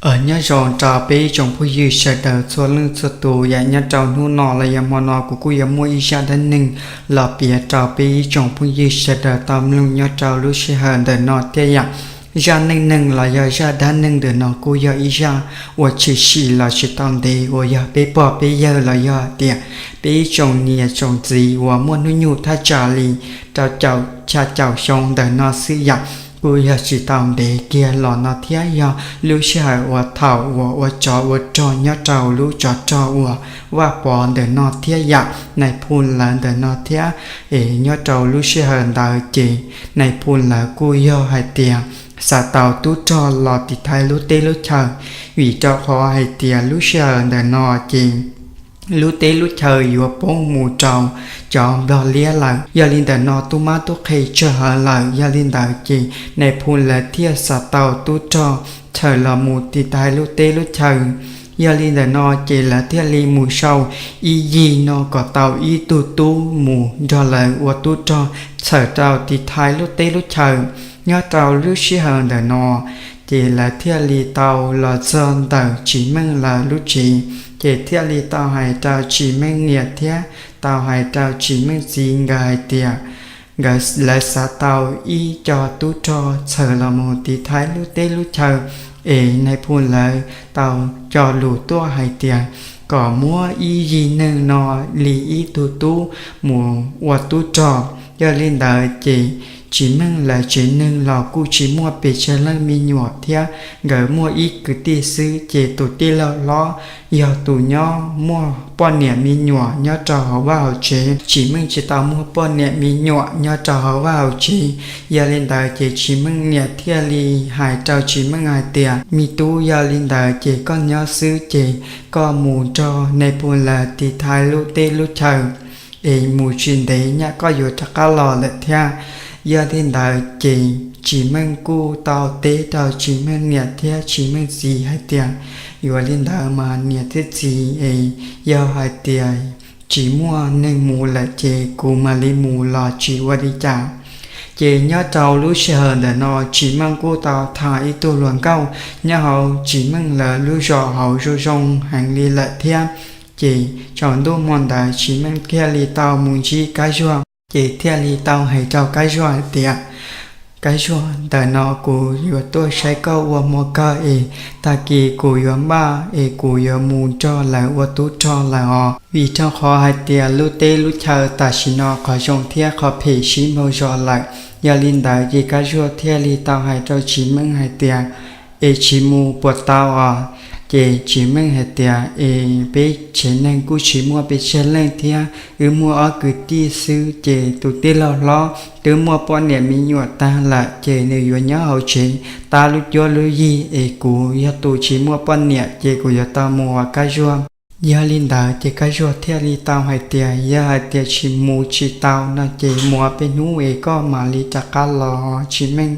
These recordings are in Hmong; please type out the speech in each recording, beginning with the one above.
Os, nyob zoo rau peb ib tsoom phooj ywg sawv daws txhua leej txhua tus yam. Nyob rau hnub no los yog hmo no kuv kuj yuav muaj ib zaj dab neeg los piav rau peb ib tsoom phooj ywg sawv daws tau mloog nyob rau lub sij hawm ntawm no thiab yam. Zaj neej neeg los yog zaj dab neeg ntawm no kuj yog ib zaj uas tshwm sim los tsis tau ntev uas yog peb pog peb yawg los yog tias peb ib tsoom niam tsoom txiv uas muaj hnub nyoog thaj tsam li rau caum xya caum xyoo ntawm no xwb yam. Kuj yog tsis tau ntev kiag los no thiab yog lub sij hawm uas thaum uas ua tsov ua rog nyob rau lub tsov rog uas Vaj Pov ntawm no thiab yam, nais phoo lawv ntawm no thiab. Es nyob rau lub sij hawm ntawd ces nais phoo lawv kuj yog hais tias xav tau tub rog los tiv thaiv lub teb lub chaw, vim rau qhov hais tias lub sij hawm ntawm no ces lub teb lub chaw yuav poob mus rau cov nplog liab lawm. Yog li ntawm no tub mab tub qhe tsawg hawv lawm, yog li ntawd ces nais phoo lawv thiaj xav tau tub rog txhawm los mus tiv thaiv lub teb lub chaw. Yog li ntawm no ces lawv thiaj li mus sau ib yig no kom tau ib tug tub mus nrog lawv ua tub rog txhawm rau tiv thaiv lub teb lub chaw. Nyob rau lub sij hawm ntawm no ces lawv thiaj li tau los txog ntawm Tsis Meej lawv lub tsev, ces thiaj li tau hais rau Tsis Meej niam thiab tau hais rau Tsis Meej txiv nkawd hais tias nkawd, lawv xav tau ib co tub rog txhawm los mus tiv thaiv lub teb lub chaw, es nais phoo lawv tau cog lus tuaj hais tias kom muab ib yig neeg no li ib tug tub mus ua tub rog. Yog li ntawd ces Tsis Meej lawv tsev neeg los kuj tsis muaj pes tsawg leej me nyuam thiab, nkawd muaj ib kwv tij xwb ces tus tij laug hlob yog tus nyob muaj poj niam me nyuam nyob rau hauv vaj hauv tsev. Tsis Meej tsis tau muaj poj niam me nyuam nyob rau hauv vaj hauv tsev. Yog li ntawd ces Tsis Meej niam thiaj li hais rau Tsis Meej hais tias, me tub, yog li ntawd ces koj nyob xwb ces koj mus nrog nais phoo lawv tiv thaiv lub teb lub chaw es mus tsis ntev nyaj koj yuav rov qab los lawm thiab. Yog li ntawd ces Tsis Meej kuj tau teb rau Tsis Meej niam thiab Tsis Meej txiv hais tias, yuav li ntawd mas niam thiab txiv es, yog hais tias tsis muaj neeg mus lawm ces kuv mam li mus los tsis ua li cas. Ces nyob rau lub sij hawm ntawm no Tsis Meej kuj tau tham ib tug hluas nkauj nyob hauv Tsis Meej lawv lub zos hauv zoo zoo heev li lawm thiab. Ces tsaus ntuj hmo ntawd Tsis Meej thiaj li tau mus ntsib Kab Zuag, ces thiaj li tau hais rau Kab Zuag hais tias, Kab Zuag, ntawm no kuv yuav tuaj saib koj ua hmo kawg es tag kis kuv yuav npaj es kuv yuav mus nrog lawv ua tub rog lawm os, vim rau qhov hais tias lub teb lub chaw tam sim no qhov zoo thiab qhov phem sib npaug zos lawm. Yog li ntawd ces Kab Zuag thiaj li tau hais rau Tsis Meej hais tias, es tsis mus puas tau os? Ces Tsis Meej hais tias, es peb tsev neeg kuj tsis muaj pes tsawg leej thiab, wb muaj ob kwv tij xwb ces tus tij laug hlob twb muaj poj niam me nyuam tag lawm ces nws yuav nyob hauv tsev tab lub cuab lub yig es kuv yog tus tsis muaj poj niam ces kuv yuav tau mus os Kab Zuag. Yog li ntawd ces Kab Zuag thiaj li tau hais tias, yog hais tias tsis mus tsis tau no ces mus ob peb hnub es koj mam li rov qab los Tsis Meej.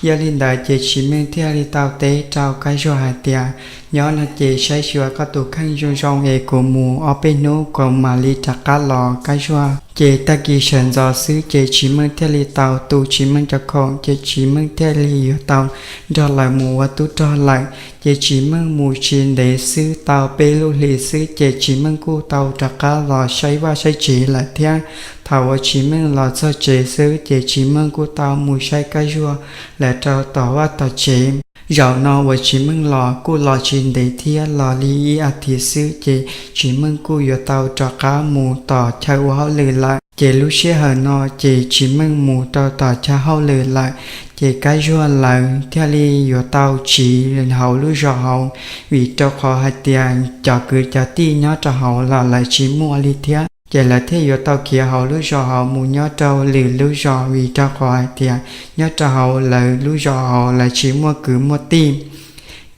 Yog li ntawd ces Tsis Meej thiaj li tau teb rau Kab Zuag hais tias, nyob no ces saib xyuas koj tus kheej zoo zoo es kuv mus ob peb hnub kuv mam li rov qab los Kab Zuag. Ces tag kis sawv ntxov xwb ces Tsis Meej thiaj li tau tu Tsis Meej cov khoom ces Tsis Meej thiaj li yuav tau nrog lawv mus ua tub rog lawm. Ces Tsis Meej mus tsis ntev xwb, tau peb lub hlis xwb ces Tsis Meej kuj tau rov qab los saib vaj saib tsev lawm thiab. Thaum uas Tsis Meej los txog tsev xwb ces Tsis Meej kuj tau mus saib Kab Zuag lawv rau tom vaj tom tsev. Zaum no uas Tsis Meej los kuj los tsis ntev thiab, los li ib as thiv xwb ces Tsis Meej kuj yuav tau rov qab mus tom chaw ua hauj lwm lawm. Ces lub sij hawm no ces Tsis Meej mus rau tom chaw hauj lwm lawm, ces Kab Zuag lawv thiaj li yuav tau tsiv hauv lub zos hauv, vim rau qhov hais tias cov kwv cov tij nyob rau hauv los lawv tsis muaj li thiab. Ces lawv thiaj yuav tau khiav hauv lub zos hauv mus nyob rau lwm lub zos, vim rau qhov hais tias nyob rau hauv lawv lub zos hauv lawv tsis muaj kwv muaj tij.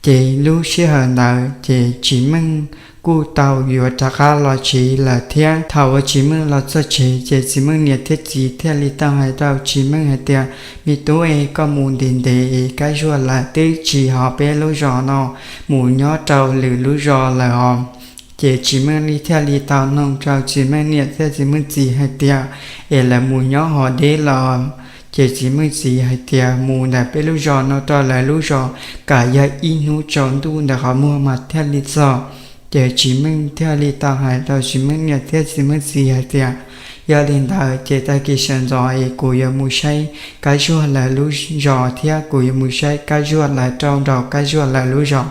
Ces lub sij hawm ntawd ces Tsis Meej kuj tau yuav rov qab los tsev lawm thiab. Thaum uas Tsis Meej los txog tsev ces Tsis Meej niam thiab txiv thiaj li tau hais rau Tsis Meej hais tias, me tub es, koj mus ntev ntev es Kab Zuag lawv twb tsiv hauv peb lub zos no mus nyob rau lwm lub zos lawm os. Ces Tsis Meej li thiaj li tau noog rau Tsis Meej niam thiab Tsis Meej txiv hais tias, es lawv mus nyob hov deb los? Ces Txiv Meej txiv hais tias mus ntawm peb lub zos no rau lawv lub zos kam yog ib hnub tsaus ntuj ntawm qhov muag mas thiaj li txog. Ces Txiv Meej thiaj li tau hais rau Txiv Meej niam thiab Txiv Meej txiv hais tias, yog li ntawd ces tag kis sawv ntxov es kuv yuav mus saib Kab Zuag lawv lub zos thiab kuv yuav mus saib Kab Zuag lawv rau nraum Kab Zuag lawv lub zos.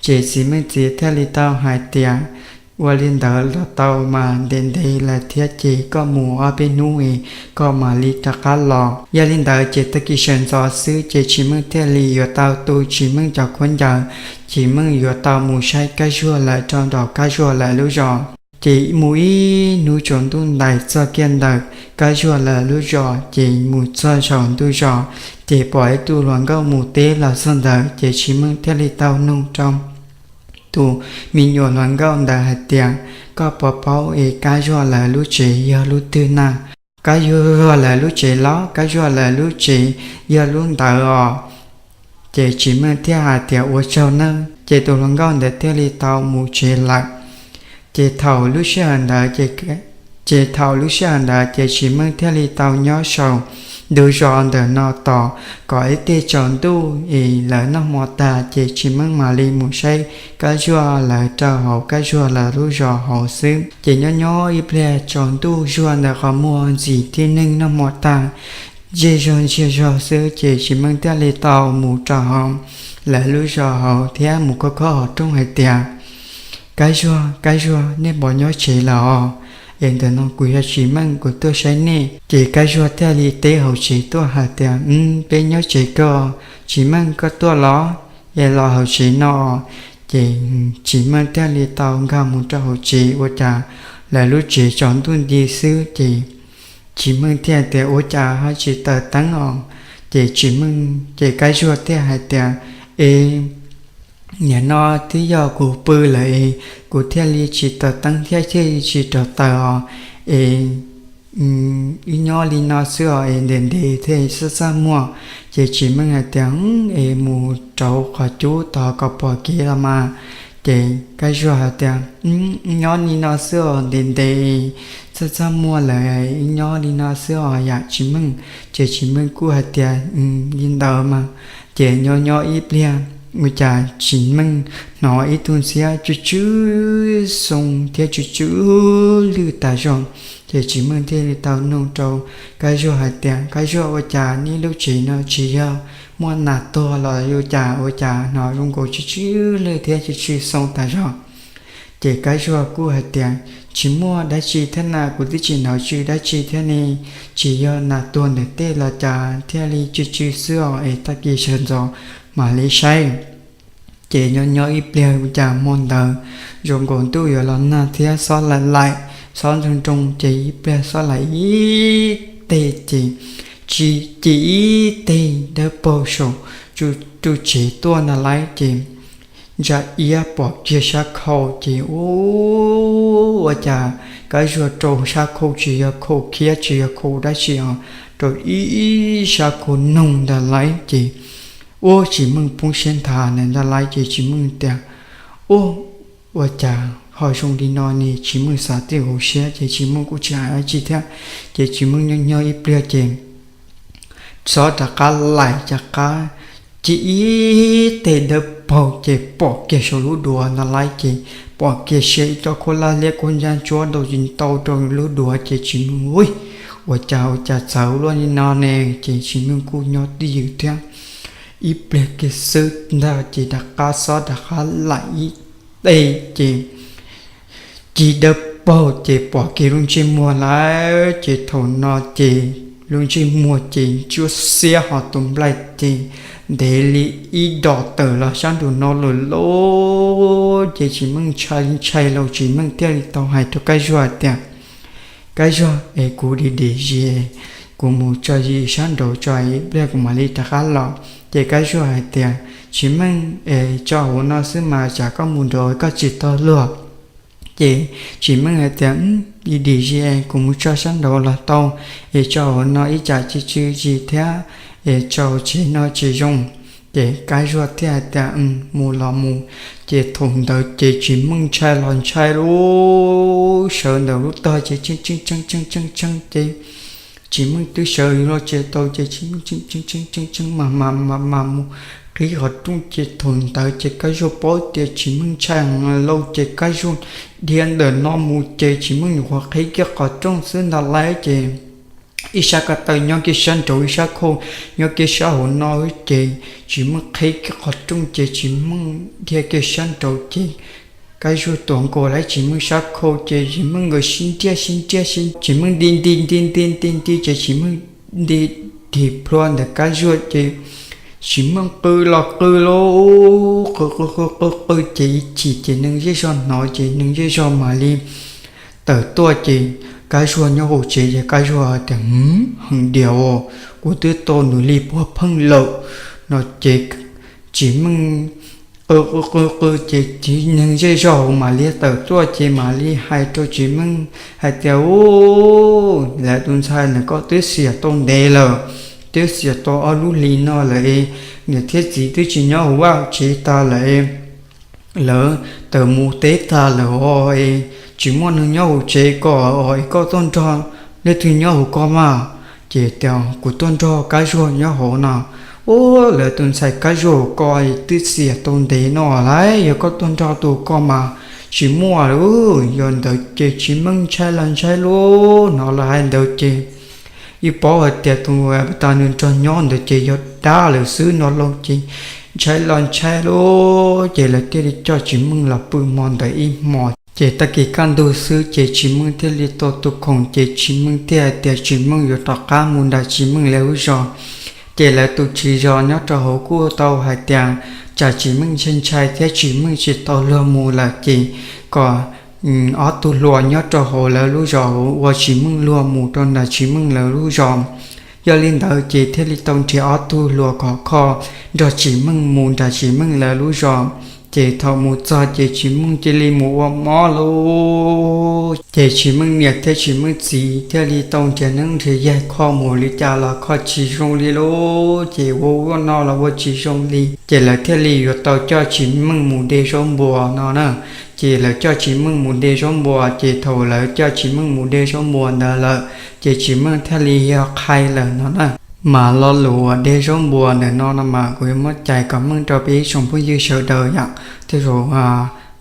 Ces Txiv Meej txiv thiaj li tau hais tias, ua li ntawd los tau mas, ntev ntev lawm thiab ces koj mus ob peb hnub es koj mam li rov qab los. Yog li ntawd ces tag kis sawv ntxov xwb ces Tsis Meej thiaj li yuav tau tu Tsis Meej cov khaub ncaws, Tsis Meej yuav tau mus saib Kab Zuag lawv rau nraum Kab Zuag lawv lub zos. Ces mus ib hnub tsaus ntuj ntais txog kiag ntawm Kab Zuag lawv lub zos, ces mus txog saum ntug zos, ces pom ib tug hluas nkauj mus teb los txog ntawd, ces Tsis Meej thiaj li tau nug rau tus me nyuam hluas nkauj ntawd hais tias, koj puas paub es Kab Zuag lawv lub tsev yog lub twg na? Kab Zuag lawv lub tsev los? Kab Zuag lawv lub tsev yog lub ntawd os. Ces Tsis Meej thiaj hais tias, ua tsaug nawb. Ces tus hluas nkauj ntawd thiaj li tau mus tsev lawm. Ces thaum lub sij hawm ntawd ces thaum lub sij hawm ntawd ces Tsis Meej thiaj li tau nyob saum ntug zos ntawm no tos kom ib teg tsaus ntuj es lawv noj hmo tag ces Tsis Meej mam li mus saib Kab Zuag lawv rau hauv Kab Zuag lawv lub zos hauv xwb. Ces nyob nyob ib pliag tsaus ntuj zuag ntawm qhov muag ntxim tib neeg noj hmo tag, zej zog ntsiag zog xwb ces Tsis Meej thiaj li tau mus rau hauv lawv lub zos hauv thiab mus khob khob hauv rooj hais tias, Kab Zuag, Kab Zuag, nej puas nyob tsev lawm os? Es ntawm no kuv yog Tsis Meej, kuv tuaj saib nej. Ces Kab Zuag thiaj li teb hauv tsev tuaj hais tias, peb nyob tsev kawg. Tsis Meej, koj tuaj los? Es los hauv tsev no. Ces Tsis Meej thiaj li tau nkag mus rau hauv tsev ua cas lawv lub tsev tsaus ntuj nti xwb ces Tsis Meej thiaj tias, ua cas ho tsis taws teeb os? Ces Tsis Meej, ces Kab Zuag thiaj hais tias, es nim no twb yog kuv pw lawm es kuv thiaj li tsis taws teeb thiab thiaj li tsis rauv taws os. Es wb nyob li no xwb os es ntev ntev thiaj txaj txaj muag. Ces Tsis Meej hais tias, es mus rauv qhov cub tod kom pom kev los mas. Ces Kab Zuag hais tias, wb nyob li no xwb os ntev ntev txaj txaj muag lawm, wb nyob li no xwb os yam Tsis Meej. Ces Tsis Meej kuj hais tias, li ntawd mas. Ces nyob nyob ib pliag ua cas Tsis Meej hnov ib tug ntxhiab tsw tsw xoo thiab tsw tsw lwj tas zog. Ces Tsis Meej thiaj li tau nug rau Kab Zuag hais tias, Kab Zuag, ua cas nej lub tsev no tsis yog muaj nas tuag los ua cas, ua cas hnov zoo nkaus tsw tsw lwj thiab tsw tsw xoo tas zog? Ces Kab Zuag kuj hais tias, tsis muaj dab tsi thiab na, kuv twb tsis hnov tsw dab tsi thiab ne, tsis yog nas tuag ntawm tej los cas thiaj li tsw tsw xwb os, es tag kis sawv ntxov mam li saib. Ces nyob nyob ib pliag ua cas hmo ntawd zoo nkaus ntuj yuav los nag thiab xob laim laim, xob nroo nroo, ces ib pliag xob laim ib teg ces tsis ci ib teg dawb paug saum ru tsev tuaj ntag lauj. Ces ntsa iab pom kiag sab khau ces ua cas Kab Zuag rau sab khau tsis yog khau khiab tsis yog khau dab tsi os, rau ib sab khau noog ntag lauj. Ces ua Tsis Meej poob siab nthav ntag lauj. Ces Tsis Meej tias, ua, ua cas ho zoo li no ne? Tsis Meej xav tij hauv siab ces Tsis Meej kuj tsis hais dab tsi thiab. Ces Tsis Meej nyob nyob ib pliag ces xob rov qab laim rov qab ci ib teg dawb paug ces pom kiag saum lub duav ntag lauj. Ces pom kiag sia ib co khaub laj liab khaub ncaj ntsuab ntau ntau rau lub duav ces Tsis Meej, ua cas ua cas txawv luaj li no ne? Ces Tsis Meej kuj nyob twj ywm thiab. Ib pliag kiag xwb ntag ces rov qab xob rov qab laim ib teg ces ci dawb paug ces pom kiag lub ntsej muag lauj. Ces thaum no ces lub ntsej muag ces ntsuab xiab ho tus nplaig ces ntev li ib dos tawm los sab nraum no lawm lauj. Ces Tsis Meej ntshai ntshai los Tsis Meej thiaj li tau hais rau Kab Zuag tias, Kab Zuag, es kuv dim dim zis, kuv mus tso zis sab nraud tso ib pliag kuv mam li rov qab los. Ces Kab Zuag hais tias, Tsis Meej, es tso hauv no xwb mas tsam koj mus nraud koj tsis tau luag. Ces Tsis Meej hais tias, dim dim zis es kuv mus tso sab nraud los tau, es tso hauv no ib tsam tsw tsw zis thiab, es tso tsev no tsis zoo. Ces Kab Zuag thiaj hais tias, mus los mus. Ces thaum ntawd ces Tsis Meej ntshai los ntshai lub sawv ntawm lub tog ces tseeb tseeb tseeb tseeb tseeb ces Tsis Meej twb sawv los tsev tau ces Tsis Meej tseem tseem tseem tseem mas mas mas mas mus qhib qhov rooj ces thaum ntawd ces Kab Zuag paub tias Tsis Meej ntshai heev lauj ces Kab Zuag dhia ntawm no mus ces Tsis Meej nyuam qhuav qhib kiag qhov rooj xwb ntag lauj ces ib sab ko taw nyob kiag sab nraud ib sab khau nyob kiag sab hauv no ces Tsis Meej qhib kiag qhov rooj ces Tsis Meej dhia kiag sab nraud ces Kab Zuag tuav nkaus lawm Tsis Meej sab khau ces Tsis Meej nkawd sib ntiag sib ntiag sib Tsis Meej nti nti nti nti nti nti ces Tsis Meej nti tig plhuav ntawm Kab Zuag ces Tsis Meej qw los qw lauj, qw qw qw qw qw ces ib chim ces neeg zej zog hnov ces neeg zej zog mam li tawm tuaj ces Kab Zuag nyob hauv tsev ces Kab Zuag tias, Heev diam os, kuv twb tau nws li puag pheej lawm no ces Tsis Meej qw qw qw qw ces neeg zej zog hauv mam li tawm tuaj ces mam li hais rau Tsis Meej hais tias, Ub, lawv tus ntxhais ntawm koj twb xiam tau ntev lawm, twb xiam tau ob lub hlis no lawm, niam thiab txiv twb tsis nyob hauv vaj tsev tas lawm, lawv tawm mus teb tas lawm os, tsis muaj neeg nyob hauv tsev ko os, es koj tuaj nrog leej twg nyob hauv ko mas? Ces tias, Kuv tuaj nrog Kab Zuag nyob hauv no. Ub, lawv tus ntxhais Kab Zuag ko twb xiam tau ntev no lawm, yog koj tuaj nrog tus ko mas tsis muaj lawm. Yog ntawd ces Tsis Meej ntshai los ntshai lauj, hnov lawv hais ntawd ces yeej paub hais tias tus uas nws nrog nyob ntawd ces yog dab lawm xwb no lauj ces ntshai los ntshai lauj ces lawv thiaj li coj Tsis Meej los pw hmo ntawd ib hmos. Ces tag kis kaj ntug xwb ces Tsis Meej thiaj li tau tu khoom ces Tsis Meej thiaj hais tias Tsis Meej yuav rov qab mus nram Tsis Meej lawv lub zos. Ces lawv tus tswv zos nyob rau hauv kuj tau hais tias tsam Tsis Meej ntshai ntshai thiab Tsis Meej tsis tau luag mus lawm ces kom ob tug hluas nyob rau hauv lawv lub zos hauv ua Tsis Meej luag mus rau nram Tsis Meej lawv lub zos. Yog li ntawd ces thiaj li tau nrhiav ob tug hluas khov kho nrog Tsis Meej mus nram Tsis Meej lawv lub zos. Ces thaum mus txog ces Tsis Meej cia li mus ua mob lauj. Ces Tsis Meej niam thiab Tsis Meej txiv thiaj li tau nrhiav neeb nrhiav yaig kho mus li cas los kho tsis zoo li lauj. Ces ua ua no los ua tsis zoo li, ces lawv thiaj li yuav tau coj Tsis Meej mus de zaub npua no na. Ces lawv coj Tsis Meej mus de zaub npua, ces thaum lawv coj Tsis Meej mus de zaub npua ntawd lawm, ces Tsis Meej thiaj li yog qhai lawm no na. Mas lo lus uas de zaub npua ntawm no no mas kuv yuav muab cais kom meej rau peb ib tsoom phooj ywg sawv daws yom. Tej zaum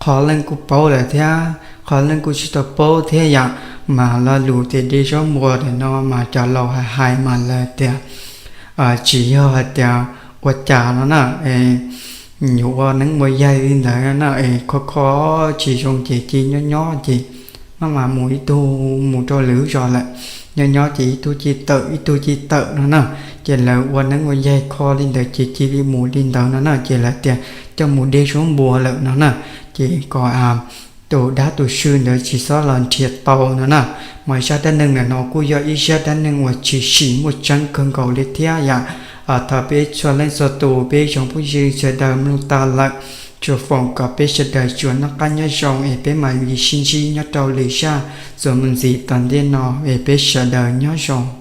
qhov leej kuj paub lawm thiab qhov leej kuj tsis tau paub thiab yom. Mas lo lus tias de zaub npua ntawm no mas cov laus hais hais mas lawv tias tsis yog hais tias ua cas no na, yuav ua neeb ua yaig li ntawd na, es kho kho tsis zoo ces cia nyob nyob ces maj mam mus ib tug mus rau lwm lub zos lawm, nyob nyob ces ib tug cia tawm ib tug cia tawm no na. Ces lawv ua neeb ua yaig kho li ntawd ces cia li mus li ntawd no na, ces lawv tias coj mus de zaub npua lawm no na. Ces kom tus dab tus swj ntawd tsis txhob los nrhiav tau no na. Mas zaj dab neeg ntawm no kuj yog ib zaj dab neeg uas tshwm sim muaj tseeb kawg nkaus li thiab yom. Thov peb txhua leej txhua tus, peb tsoom phooj ywg sawv daws mloog tas lawm, tsuas foom kom peb sawv daws tsuas noj qab nyob zoo es peb mam li sib ntsib nyob rau lwm zaj txuas mus ntxiv tom ntej no es peb sawv daws nyob zoo.